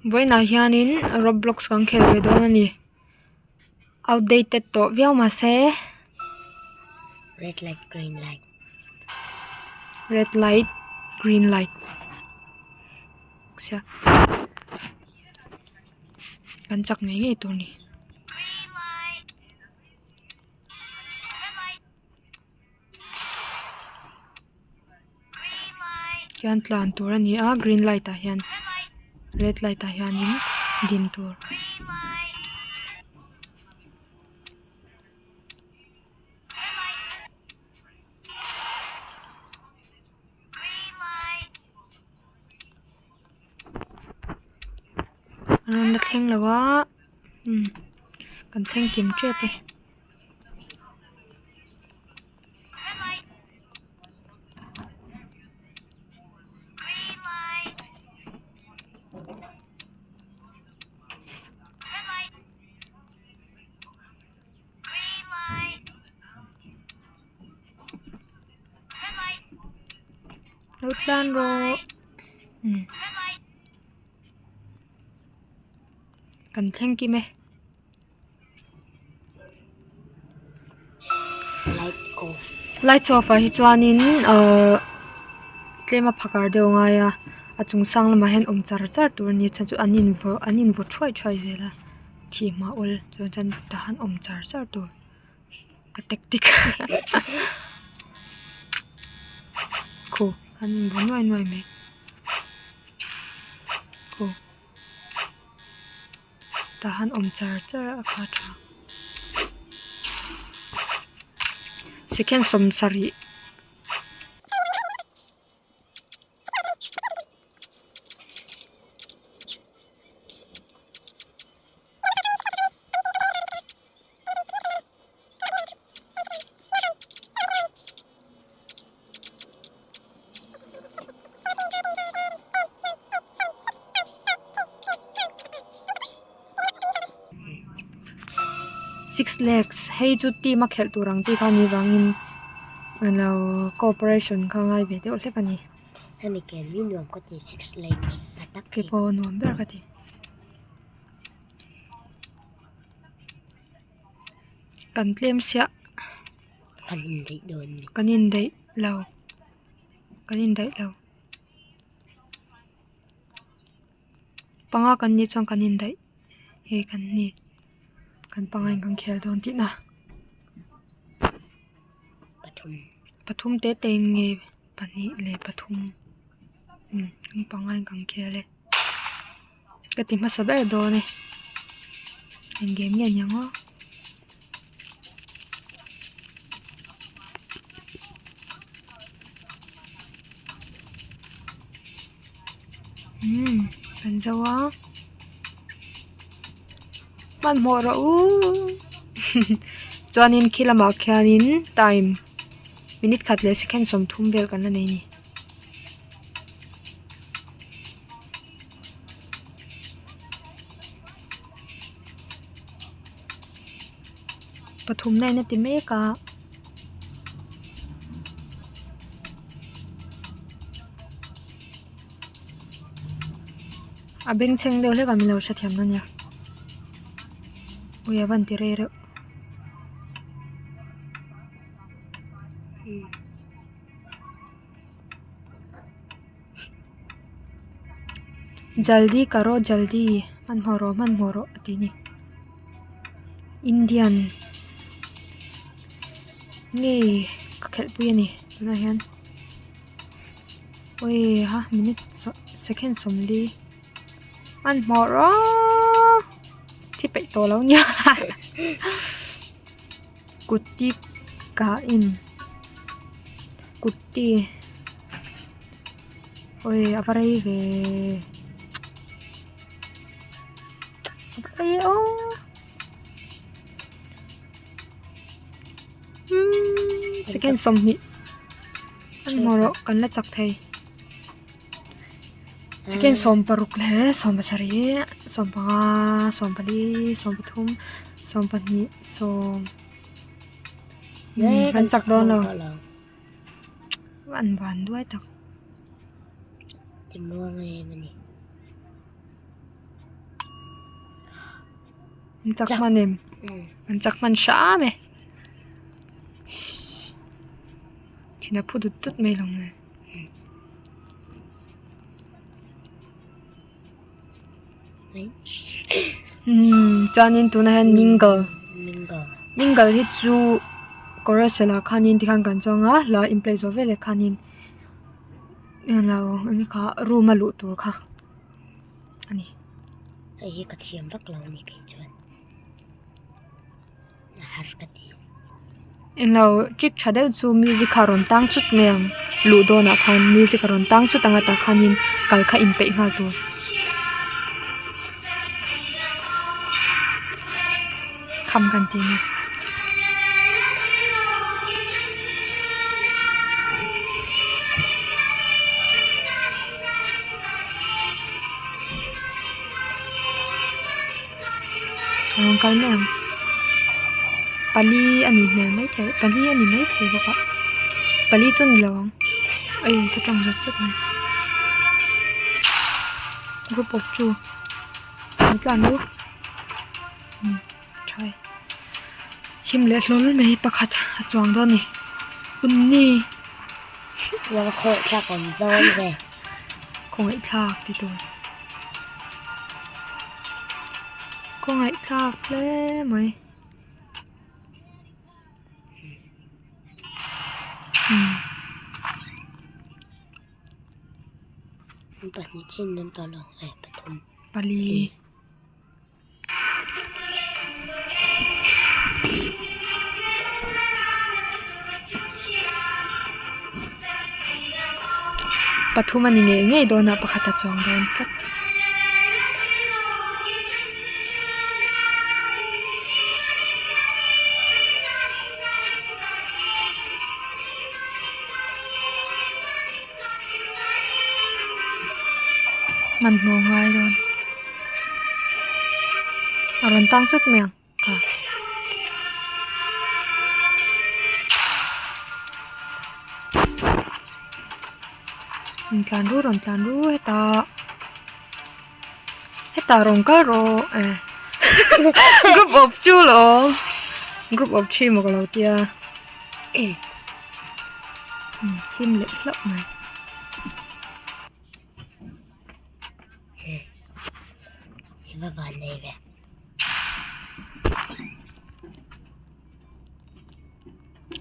Vawiinah hianin roblox kan khel ve dawn a ni outdated tawh viau mahse red light green light red light green light kan chak ngei ngei tur a ni. Hian tlan tur a ni a green light ah hian red light ah hianin din tur. An rawn la thleng lo a umm kan thleng kim tep e. Lo tlan rawh umm kan thleng kim e. Light off. Lights off ah hi chuanin ahh tlem a phakar deuh a ngai a a chung sang lamah hian awm char char tur a ni chhan chu an in vaw an in vaw thuai thuai zel a thih hma awl chuan chuan tah han awm char char tur ka tactic khu an in vaw nuai nuai mai khu. Tah han awm char char a kha tha. Second 70. Six legs hei chu team a khelh tur ang chi kha anih vangin alo cooperation kha a ngai ve deuh hlek a ni. Hemi game hi nuam ka ti six legs a tak hi. Keipawh nuam ber ka ti. Kan tlem siah. Kan indaih dawn ni. Kan indaih lo. Kan indaih lo. Panga kan nih chuan kan indaih hei kan ni. Kan panga in kan khel dawn tih na. Pathum. Pathum te te in nge pahnih leh pathum. Umm kan panga in kan khel e. Ka ti hmasa ber dawn e. Eng game nge niang aw. Umm kan zo a. Hmanhmawh rawh u. Chuanin khi lamah khianin time minute khat leh second 30 vel kan la nei a ni. Pathum na in a ti mek a. A bengchheng deuh hlek a min lo hrethiam dawn nia. Ui a van ti rei reuh. Jaldi karo jaldi hmanhmawh rawh hmanhmawh rawh a ti a ni Indian ngei ka khelh pui a ni tunah hian awi ha minute second 40 hmanhmawh rawh thi peih tawh lo nia Kutti kah in kutti awi a va rei ve a va rei aw umm second 20 hmanhmawh rawh kan la chak thei second 16 leh 17 15 14 13. 20 sawm kan chak dawn lo an van duai tak Timuang em a ni. An chak hman em? An chak hman hram e. Thin a phu dut dut mai lo nge. Umm chuanin tunah hian mingle mingle hi chu kawrasel ah khanin tikhan kan chuang a hla in play zawh veleh khanin englo eng kha room a luh tur kha a ni. Hei hi ka thiam vak lo a ni kei chuan a har ka ti. Englo trick tha deuh chu music kha a rawn tang chut mai ang luh dawnah khan music a rawn tang chut ang a tah khanin kal kha inpeih nghal tur. Kham kan ti a ni. A rawn kal mai ang pali a nih hmel maithei pali a ni maithei bawk a pali chu a ni lo ang a in te tawng zat zat mai group of two an tlan lut umm tha e him leh hlawl mai pakhat a chuang dawn a ni unni Khawngaih thlak awm dawn ve khawngaih thlak ti tur. Khawngaih thlak hle mai. Pahnih chin an tawh lo eh pathum. Pali. Pathum a ni ngei ngei dawn a pakhat a chuang dawn tlat. Hmanhmawh ngai dawn. A rawn tang chut mai ang kha. Rawn tlan ru rawn tlan ru hetah hetah rawn kal rawh eh group of two lawm group of three maw ka lo tia hlim leh hlauh mai. I va van nei ve.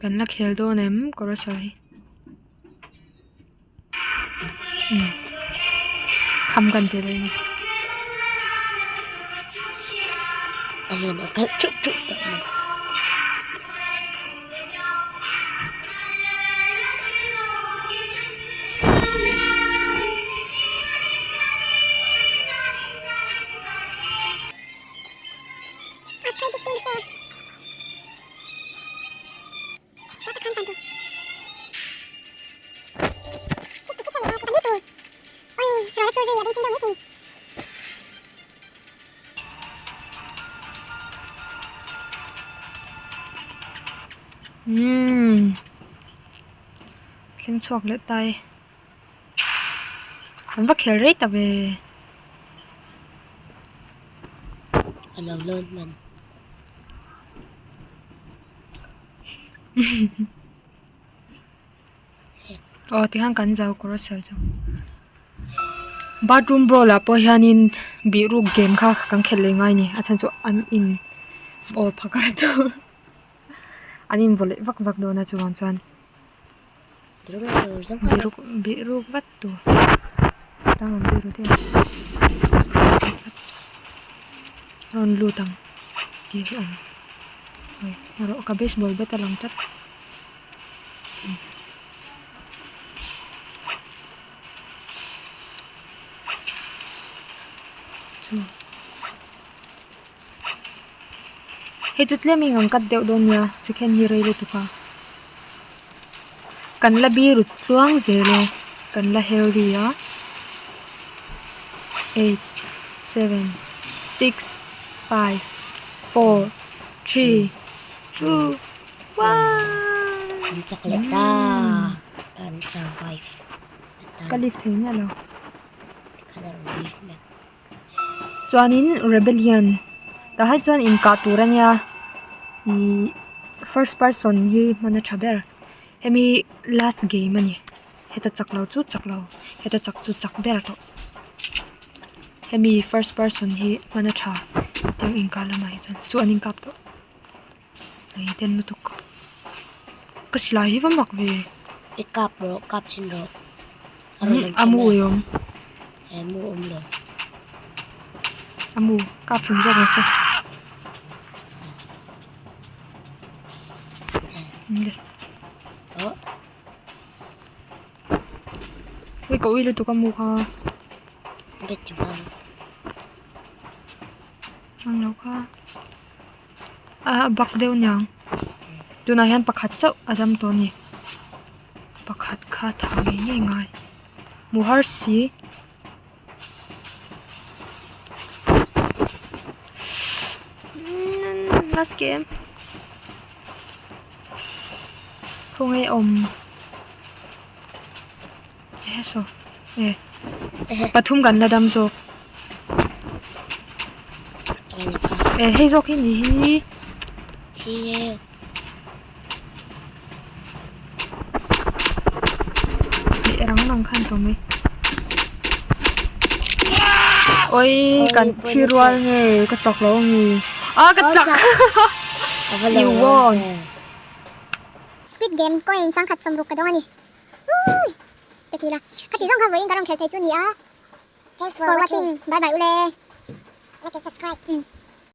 Kan la khel dawn em kawr sawi. Umm kham kan ti leh a ni. A hmun a kal thup thup tawh mai. Umm thleng chhuak leh ta e an va khel rei ta ve. A lo lawn hman. Aw tikhan kan zau kawr a sel chu bathroom brawl ah pawh hianin bihruk game kha kan khelh leh ngai a ni a chhan chu an in aw phakar chu an in vaw leh vak vak dawn a chuvang chuan bihruk bihruk vat tur tang an biru deuh a rawn lut ang tih hi a awm erawh ka baseball bat a lang tlat. Chu hei chu tlem in an cut deuh dawn nia second hi rei lutuk a kan la biru tluang zel e kan la healthy a eight seven six five four three two one Kan chak leh ta kan survive ka lift thei miah lo. Tikhan a rawn lift mai. Chuanin rebellion. Tah hi chuan inkah tur a nia ihh first person hi hman a tha ber hemi last game a ni heta chak lo chu chak lo heta chak chu chak ber tawh hemi first person hi hman a tha tiang inkah lamah hi chuan chu an inkap tawh. Ei den lutuk ka silai hi va mak ve. I kap rawh kap chhin rawh. A mu ui awm. He mu awm lo. A mu kap hlum zawk ang se. Ui ka ui lutuk a mu kha. Bet ti hmang. Hmang lo kha. A bak deuh niang tunah hian pakhat chauh a dam tawh a ni pakhat kha thah ngei ngei ngai hmu har si. Last game khawnge awm ehe saw e pathum kan la dam zawk. E hei zawk hi ni hi. Leh rang rang khan tawh mai. Oi kan thi rual nge ka chak lo ang ni. Ah ka chak. You won. Squid Game coin sangkhat sawmruk ka dawng a ni. Ui! Ka ti la. Ka tih zawng kha vawiin ka rawn khelh thei chu ni a. Thanks for watching. Bye bye ule. Like and subscribe.